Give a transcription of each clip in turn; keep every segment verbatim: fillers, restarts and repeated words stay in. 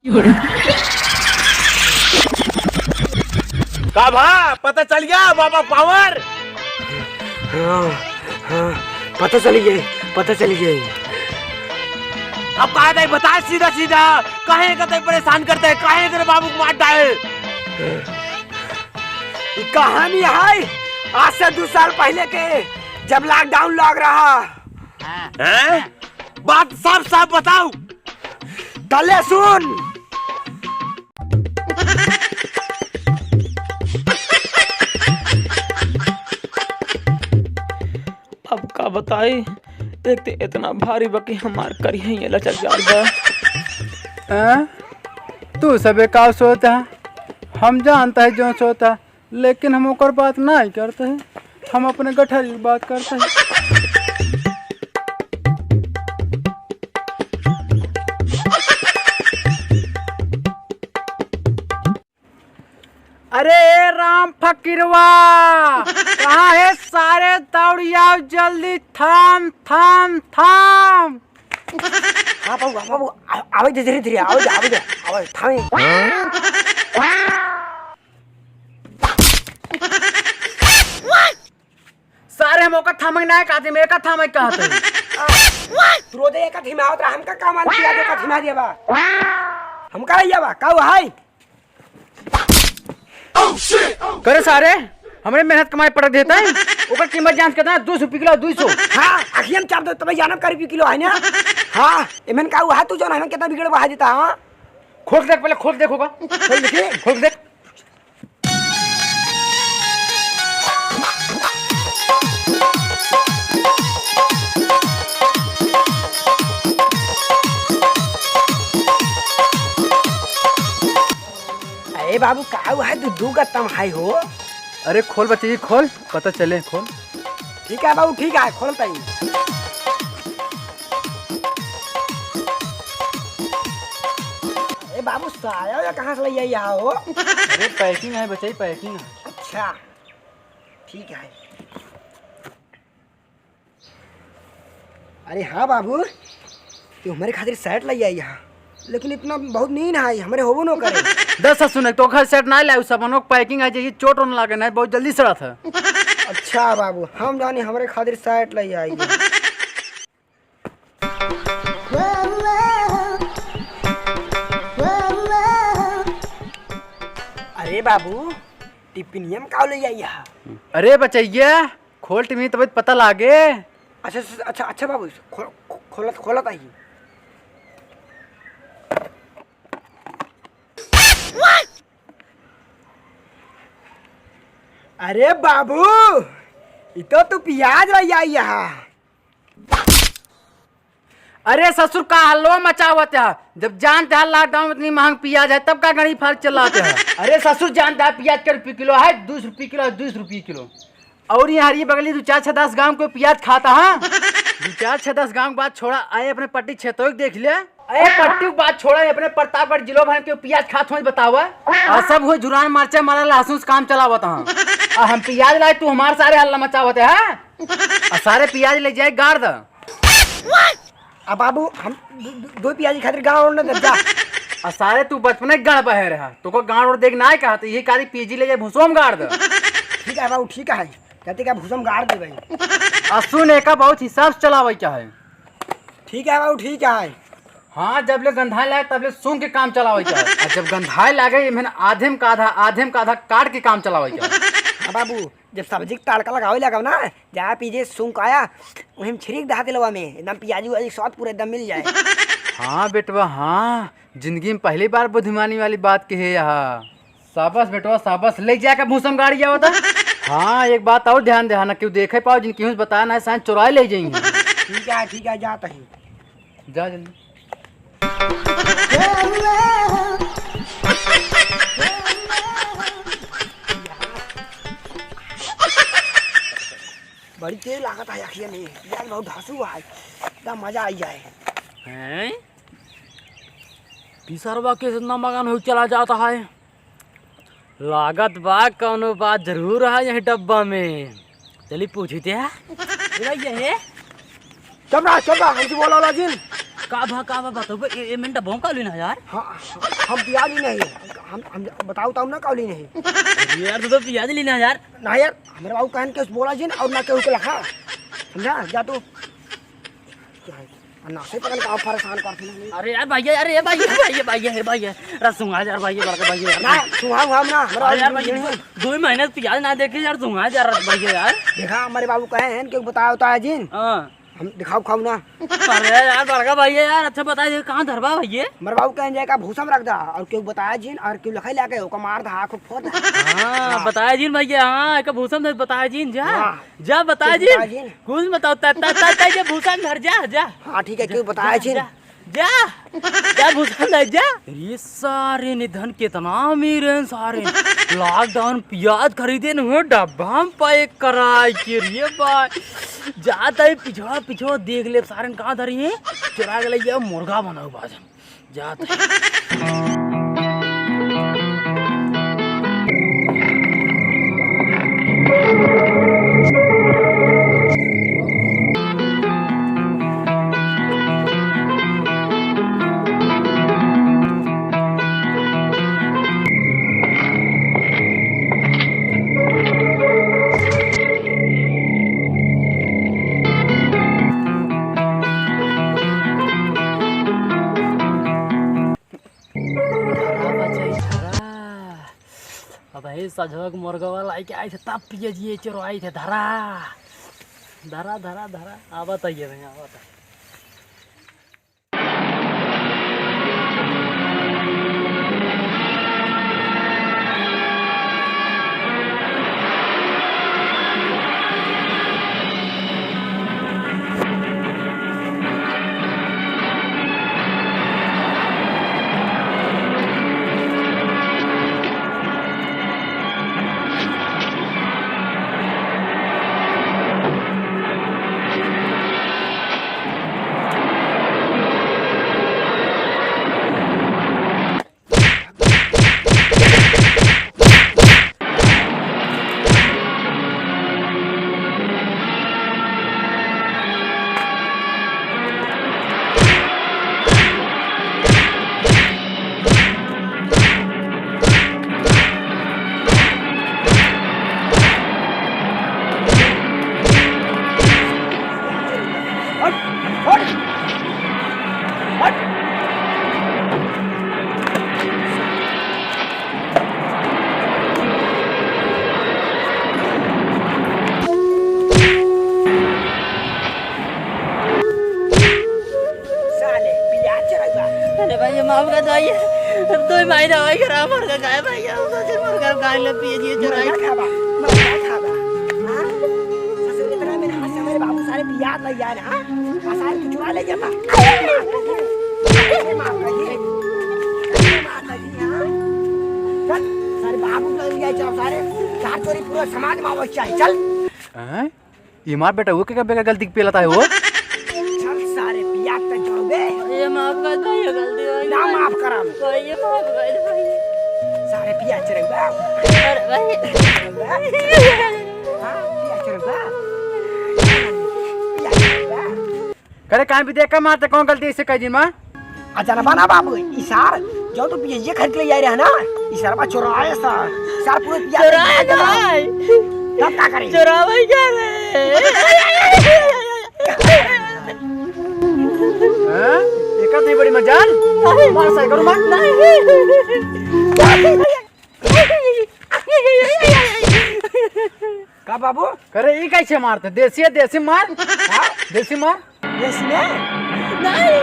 का भा, पता चल गया बाबा पावर? हाँ, हाँ, पता चल गया, पता चल गया। अब का दे बता सीधा सीधा, काहे का तै परेशान करते है, काहे करे बाबू को मार डाले? ई कहानी है आज से दो साल पहले के, जब lockdown लग रहा। हैं? बात साफ साफ बताओ। तले सुन। अब का बताई, एक तो इतना भारी बा कि हमार करिहे ये लचक जात बा। हैं? तू सबे का सोचता? हम जानता है जो सोचता, लेकिन हम ओकर बात नाहीं करते हैं, हम अपने गठरी की बात करते हैं। अरे ए राम फकीरवा, कहाँ है सारे? दौड़ी आओ जल्दी, थाम थाम थाम। हाँ बाबू, हाँ बाबू, आ-, आवे दे धीरे धीरे, आवे दे, आवे दे, आवे, थामे। सारे हम ओकर थामे ना कहते, हम एकर थामे कहते। तू रोजे एकर थिमावत रहा, हमका का मालूम कि आज एकर थिमा दिया बा? हमका रहिया बा, का हुआ है? करे सारे, हमरे मेहनत कमाई पटक देता है। ओकर कीमत जान कितना है? दो सौ रुपये किलो, दो सौ। हाँ, अखियन चाप दे, तबे जानब का रुपये किलो है ना? हाँ, एमन का हुआ है, तू जौन हमें कितना बिगड़ बहा देता, हाँ? खोल के देख, पहले खोल के देख होगा। खोल देखी। खोल के देख। अरे बाबू, का हुआ है? दू दू गत्ता में हाई हो। अरे खोल बच्चे, ये खोल, पता चले, खोल। ठीक है बाबू, ठीक है, खोलता ही। अरे बाबू, साया ये कहाँ से ले आई हो? अरे packing है बच्चे, packing है। अच्छा, ठीक है। अरे हाँ बाबू, तू हमरे खातिर shirt लइ आई हा, लेकिन इतना बहुत नीन है, हमरे होबो न करे। दस सुने, तो घर shirt ना लाए, सब अनोक packing आ जाइए, चोट होने लागे ना, बहुत जल्दी सड़त है। अच्छा बाबू, हम जानी हमरे खातिर shirt लइ आई हा। अरे बाबू, टिफिनिया में का लइ आई हा? अरे बचैया, खोल टिफिन तब पता लागे। अच्छा, अच्छा, अच्छा, अच्छा बाबू, खो-, खो-, खोलत, खोलत आई। अरे बाबू, ई तो तू पियाज लइ आई हा। अरे ससुर, का हल्लो मचावत है? जब जानते हैं lockdown में इतनी महंग पियाज है, तब का गणी फाड़ चलाते हैं? अरे ससुर, जानते हैं पियाज के रुपये किलो है, दो सौ रुपये किलो है, दो सौ रुपये किलो। और ये हरी बगली दो चार छह दस गांव को पियाज खाता है। दो चार छह दस गांव की बात छोड़ा, आए अपने पट्टी क्षेत्रों की देख ले। अरे पट्टी की बात छोड़ा, अपने प्रतापगढ़ जिलो भर के पियाज खात हो बतावा। और सब हुए जुरान मरचा मारा लहसुन से काम चलावत हैं। और हम पियाज लाए, तू हमारे सारे हल्ला मचावत है, हाँ? और सारे पियाज ले जाए गाड़ द। अब बाबू, हम दो, दो, दो पियाजी खातिर गाड़ ओड़ न देब जा। आ सारे तू बचपने गाड़ बहे रहा, तोको गाड़ ओड़ देख ना आए कहा, तो ये कारी पीजी ले जाए भूसो में गाड़ दे। ठीक है बाबू, ठीक है, कहते क्या भूसो में गाड़ दे भाई। आ सुन, एका बहुत हिसाब से चलावे के है। ठीक है बाबू, ठीक है। हाँ, जब ले गंधाए लागे तब ले सूंघ के काम चलावे के है। आ जब गंधाए लागे, इम्हन आधे में का आधा, आधे में का आधा काट के काम चलावे के है। हाँ बाबू, जब सब्जी के तड़का लगावे लगब ना, जा पीछे सूंघ आया, वही में छिड़क दहा तेलवा में, एकदम पियाजी उयाजी स्वाद पूरा एकदम मिल जाए। हाँ बेटवा, हाँ, जिंदगी में पहली बार बुद्धिमानी वाली बात कहे यहाँ। शाबाश बेटवा, शाबाश, ले जाके भूसम गाड़ी आवता। हाँ, एक बात और ध्यान दे, हाँ, ना क्यों देखे पाओ, जिन केहू से बताया ना, साइन चुराए ले जाएंगे। ठीक है, ठीक है, जाता ही। जा जल्दी। बड़ी तेज लागत है अखिया में, यार बहुत धांसू है, एकदम मजा आई जाए। हैं? पिसरवा के इतना मगन हो चला जाता है, लागत बा कौनो बात जरूर है यही डब्बा में। चली पूछी ते। बुलाइए हे। चुप रहा, चुप रहा, हमसे बोला वाला जिन। का भा, का भा, बताओ बे, ए, ए, मिनट, बहु का लेना यार? हाँ, हम पियाज ही नहीं, हम, हम बताओ तो हम ना का लेना है। अरे यार, तू तो पियाज लेना यार। ना यार, हमरे बाबू कहन के बोला जिन और ना केहू के लखा, समझा? जा तू। क्या है? आ, ना से पकड़ के आओ, परेशान कर दिया। अरे यार, भैया, अरे, ए भैया, ए भैया, ए भैया, ए भैया, रस सुंघा यार, भैया, बड़का भैया यार। ना, सुंघा, सुंघा ना, हमरा अरे यार, भैया, दो ही महीने से पियाज ना देखे यार, सुंघा यार, भैया यार। देखा, हमरे बाबू कहे हैं कि बताओ तो जिन। हाँ। हम दिखाओ, खाओ ना। अरे यार, बड़का भैया यार, अच्छा बताए दे, कहाँ धरबा भैया? हमरे बाबू कहे जाए का भूसा में रख दा, और केहू बताया जिन, और केहू लखाई लाके ओका मार दा, आँख फोड़ दा। हाँ, हाँ। बताया जिन भैया, हाँ, एक भूसा में बताया जिन, जा। हाँ। जा, बताया जिन। बताया जिन। कुछ बताओ, त-, त-, त-, त-, ये भूसा में धर, जा, जा। हाँ, ठीक है, जा, क्यों बताया जा, जिन? जा, जा, जा, भूसा में धर, जा। ये सारे निधन कितना अमीर हैं सारे। Lockdown पियाज खरीदे न हुए, डब्बा में pack कराए के रे भाई। जात है पिछवा, पिछवा देख ले सारे कहाँ धरी हैं। चुरा के ले ये मुर्गा बना हुआ है। जात है। धरा बचाई, धरा। अबही सझवा के मुर्गवा लाइके आई थे, तब पिए जिए चोरवाई थे, धरा। धरा, धरा, धरा। आवत है ये नहीं, आवत है। हट, हट, हट। साले, पियाज चोरउबा। अरे भाई, ये माफ कर दो, ये अब तो ही मायने होई, खराब मर गया, काय भाई, ये तो से मर गया, काय ले पिए, ये चोराई। मर गया खाबा, मर गया खाबा। हाँ? ससुर इतना मेरे हाथ से हमारे बाबू सारे पियाज ले जाए ना, हाँ? आ सारे तू चुरा ले जाता। अरे मार, अरे मार, अरे मार, अरे मार, हाँ? चल, सारे बाबू को ले जाए, चल सारे, चार चोरी पूरा समाज में आवश्य है, चल। हैं? ई मार बेटा, वो के का बेगा गलती के पेलत आए हो? चल सारे, पियाज तक चढ़ो बे। ये माफ कर दो, ये गलती हो गई। ना माफ करा। भाई, ये माफ कर दो, भाई। सारे पियाज चढ़ो बे। अरे भाई। हाँ, पियाज चढ़ो बे। पियाज चढ़ो बे। करे काहे भी देख के मारते, कौन गलती इसे कह दी माँ? आ जनबा ना बाबू, ई सार, जो तू पियजिया खरीद के ले आए रहे ना, ई सरवा चोराए सार, सार पूरे पियाज चोराए खा गया। भाई। तब का करी? चोरावे क्या रे? हैं? एका नहीं बड़ी मजाल? मार साई करू मार। नहीं। का बाबू? करे ई कैसे मारते? देसी है, देसी मार। हाँ? देसी मार। देसी में? नहीं।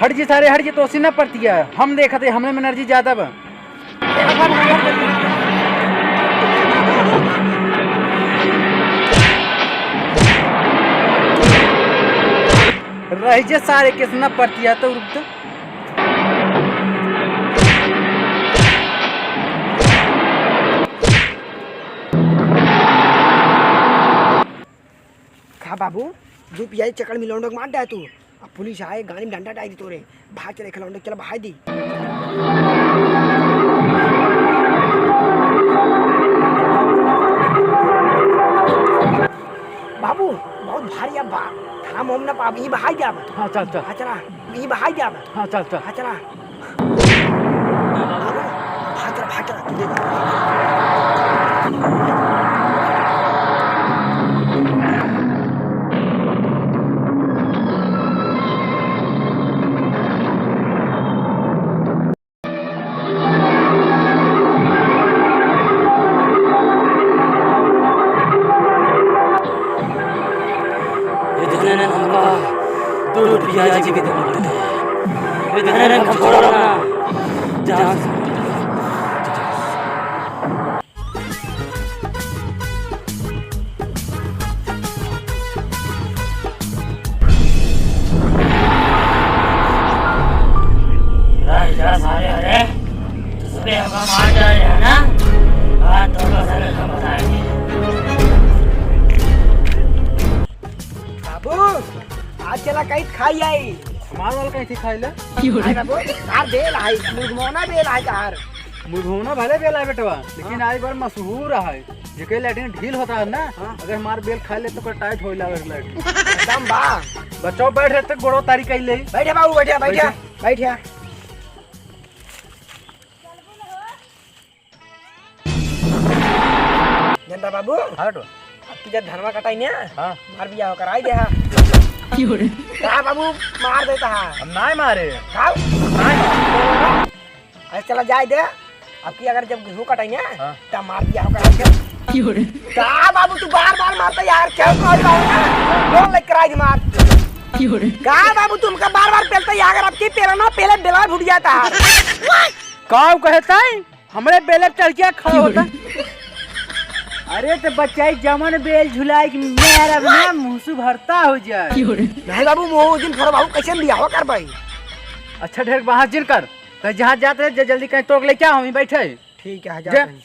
हट जी सारे, हट जी, तोसी ना पड़ती है। हम देखत है, हमने में एनर्जी ज्यादा बा। रह जे सारे, किसना पड़ती है तो रुक तो। बाबू, दू पियाई चक्कर में लौंडो के मार डाय तू। अब पुलिस आए, गाड़ी में डंडा डाल दी तोरे। भाग चले, लौंडो चला, भाग दी। बाबू, बहुत भारी अब बा। थाम हम ना पाब, ई बहाई दे अब। हाँ, चल, चल। हाँ, चला, ई बहाई दे अब। हाँ, चल, चल। हाँ, चला। बाबू, भाग चला, भाग चला, तू दे दे। इतने ने हमका दो रुपया जी के दे मत। इतने ने हम छोड़ो ना। जान से रह जा सारे, अरे, तो सुबह हमका मार डाले है ना? हाँ, तो बस अरे हम बताएंगे। बाबू, आज चला कहीं खाई आई। हमार वाला कहीं थी खाई ले? अरे बाबू, तार बेल आई, मुगमौना बेल आई तार। मुगमौना भले बेल आई बेटवा, लेकिन हाँ। आज बार मशहूर है। जेके लैट्रिन ढील होता है ना, हाँ। अगर हमार बेल खा ले तो ओकर टाइट होई लागे लैट्रिन। एकदम बा। बच्चों बैठ रहे तो गोड़ो तारी कइले। बैठे बाबू, बैठे, बैठे, बैठे। बैठे। जनता बाबू। हाँ बेटवा। अब की जब धनवा कटाई ना, हाँ। मार बिया होकर आई दे हा। का बाबू मार देता है? हम ना मारे। का? ना मारे। अरे चला जाए दे, अब की अगर जब गेहूं कटाई ना, हाँ। तब मार दिया होगा। क्यों रे? का बाबू तू बार बार मारता यार, क्या कर रहा है? बोल ले कराई दे मार। क्यों रे? का बाबू तुमका बार बार पेलता यार, अगर अब की पेला ना पेले बेला फूट जाता है। का कहता है? हमरे बेले पे चढ़ के खड़ा होता। अरे तो बच्चा, ई जमन बेल झुलाए कि मेरा ना मुंह से भरता हो जाए। नहीं बाबू, मोह दिन भर बाबू कैसे बियाह कर भाई? अच्छा ढेर बाहर जिन कर। कहीं जहाँ जात रहे, ज-, जल्दी कहीं तोड़ के लेके आओ, हम ही बैठे। ठीक है, जा जा। कहीं।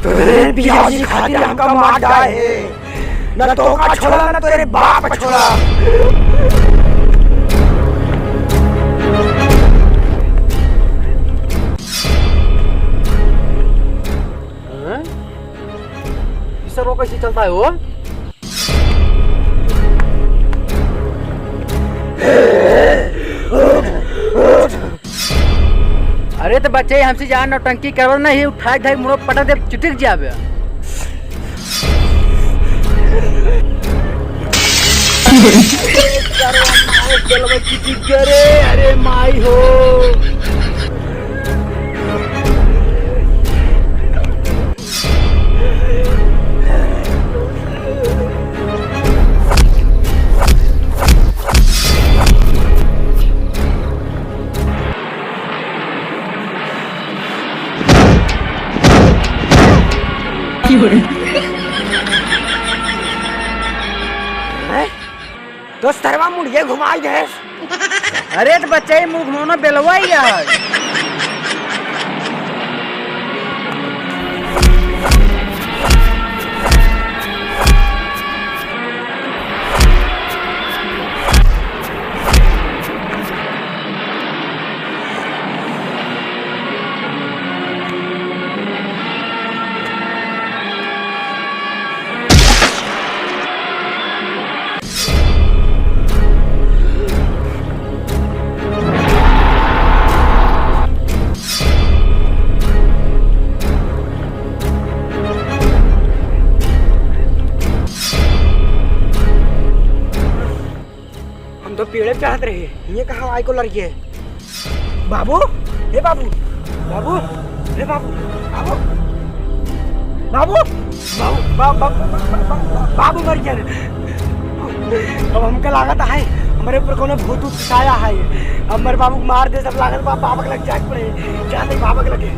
तोरे पियाजी खातिर हमका मार डाए है। न तोका छोड़ा, न तोरे बाप छोड़ा। हैं? ई सरवा कैसे चलता है वो? अरे तो बच्चे, हमसे जहाँ नौटंकी करवत नहीं, उठाए धाए मुड़ो पटक दे, चिटिक जाबे। अरे माई हो। हैं? दोस्तरवा मुड़िए घुमाई दे। अरे तो बच्चा, ये मुंह घुमावना बेलवा ही है। हम तो पेड़े चढ़त रहे, ये कहाँ आइको लड़के? बाबू, हे बाबू, बाबू, हे बाबू, बाबू, बाबू, बाबू, बा-, बा-, बाबू मर गया रे। अब हमका लागत है, हमरे ऊपर कोनो भूत उत छाया है। हमरे बाबू के मार दे, सब लागल बा, बाबा के लग जाए के पड़े। जा नहीं बाबा के लगे।